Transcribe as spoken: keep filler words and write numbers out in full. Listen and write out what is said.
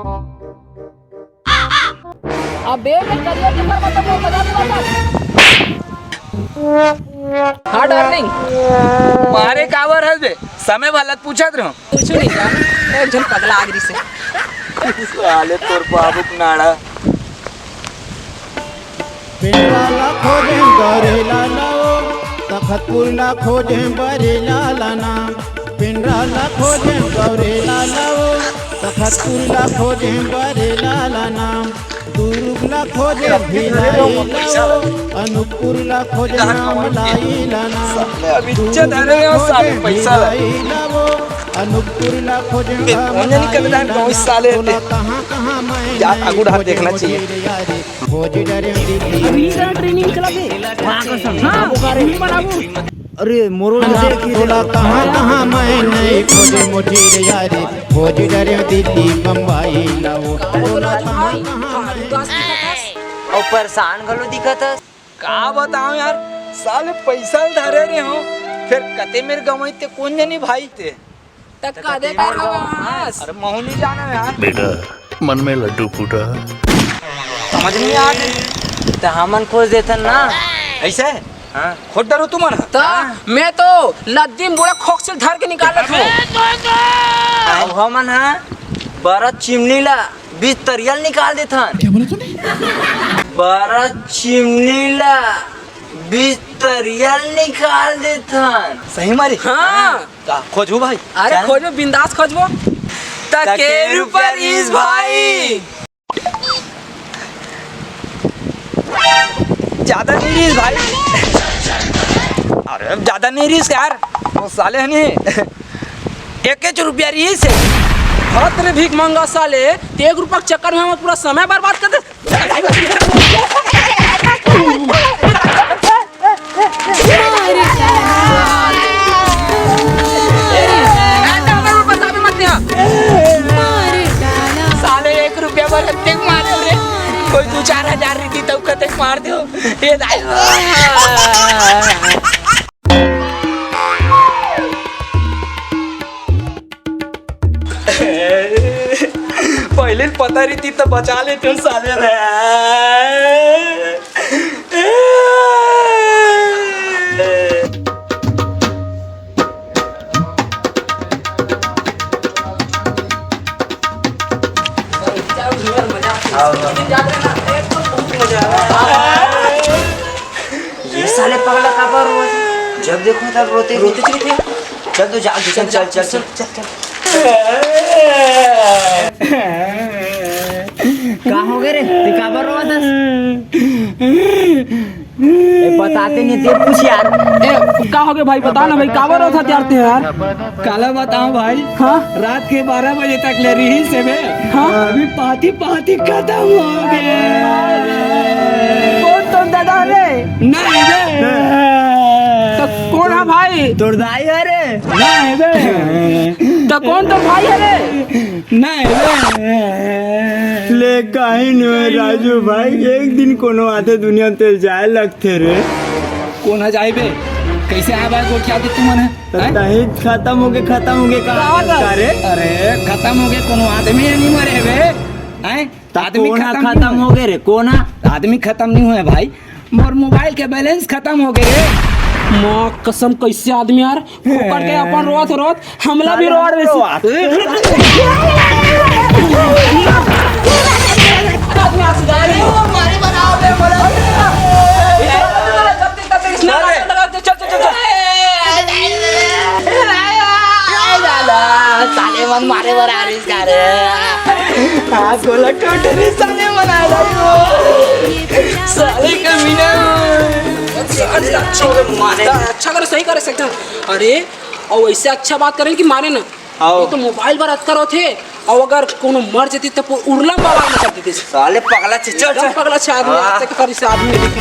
अबे, मैं करिया के ऊपर मतलब वो बजा दे बता। हाँ, डार्लिंग। मारे काबर हस बे? समय वाला पूछत रहो। कुछ नहीं जान, एक झन पगला आगरी से। साले तोर बाबू के नाड़ा। पिंडरा ला खोजे गौरेला लाओ, तखतपुर ला खोजे बरेला लाना। पिंडरा ला खोजे गौरेला लाओ, तखतपुर ला खोजे बरेला लाना। दुर्ग ला खोजे भिलाई लाओ, अनूपपुर ला खोजे रामलाई लाना। साले अभी इज्जत है रे, साले पैसा ला। अनूपपुर ला खोजे ए, कौन जानी कब तक गाँव इस साले। कहाँ कहाँ मैं जा, आगू ढाक देखना चाहिए। अभी ट्रेनिंग चला दे। हाँ, हाँ, ट्रेनिंग बनाबो। अरे मोरो तोला कहाँ कहाँ मैं नहीं खोजे मोटी रे यारी, खोज डरे दिल्ली बम्बई लाओ। तोला कहाँ कहाँ मैं अउ परेशान घलो दिखत हस। का बताओ यार, साले पैसा धरे रहे हो, फिर कते मेर गंवई ते कोन जनी भाई ते। त कदे कर हवस? अरे महू नहीं जाना यार। बेटा, मन में लड्डू फूटा। समझ नहीं आत। त हमन खोज देथन ना। ऐसे? हाँ। खोज डरो तुमन ह। त मैं तो लद्दी में बूढ़ा खोक से धर के निकालत हूँ। अब हमन ह बरत चिमनी ला बीच तरिया ल निकाल देथन। क्या बोला तूने? बरत चिमनी ला बीच तरिया ल निकाल देथन। सही मारी? हाँ। का खोजबो भाई? अरे चल। खोजबो, बिंदास खोजबो। त के रूपर इस भाई। ज्यादा नहीं रहीस भाई। अरे ज्यादा नहीं रहीस यार, वो साले हनी एकेच रुपया रहीस। हत रे भीख मंगा साले, ते एक रुपया के चक्कर में हमर पूरा समय बर्बाद कर दे। साले एक रुपया बर कतेक मार दो रे। कोई दो चार हजार रहितिस तब कतेक मार दो। ये दाई। पहले पता रहितिस त बचा लेतेंव साले रे। ये साले पगला काबर रोवत हे? जब देखो तब रोते रोते चल, चल, चल, चल। का हो गे रे? ते काबर रोवत हस? ए, बताते नहीं, ते पूछ यार। ए, का हो गे भाई? बता ना भाई, काबर रोवत हस यार ते यार? काला बताओं भाई? हाँ? रात के बारह बजे तक ले रहीस हे बे। हाँ? अभी पाती पाती खतम हो गे। कौन तो दादा रे? नहीं बे। त कौन हे भाई? तोर दाई हे रे। नहीं बे। त कौन तोर भाई हे रे? नहीं बे। ले काहीं नोहे राजू भाई, एक दिन कोनो आथे दुनिया ते जाए लगथे रे। कोन ह जाही बे? कइसे आय बा गोठियाथे तुमन ह? त हैं? तहीं खतम होगे, खतम होगे कहा का रे? अरे खतम होगे, कोनो आदमी ह नहीं मरे बे। हैं? त आदमी कोन ह खतम नहीं होगे रे? कोन ह? आदमी खतम नहीं होय भाई, मोर मोबाइल के बैलेंस खतम होगे रे। माँ कसम, कइसे आदमी यार, फोकट के अपन रोवत रोवत हमला भी रोवा देथे। साले मन मारे बर आ रहिस का रे? हाँ, गोला टोटरी साले मन आ रहिस। साले कमीना। अच्छा करे, सही करे सकथन। अरे, अउ अइसे अच्छा बात करें कि मारे ना। आओ। ये तो मोबाइल बर अतका रोथे, अउ अगर कोनो मर जतिस त उड़ला बवाल मचा देतिस। साले पगला छे, चल, एकदम चल। पगला छे आदमी, हाँ। आज तक करिस आदमी देखे।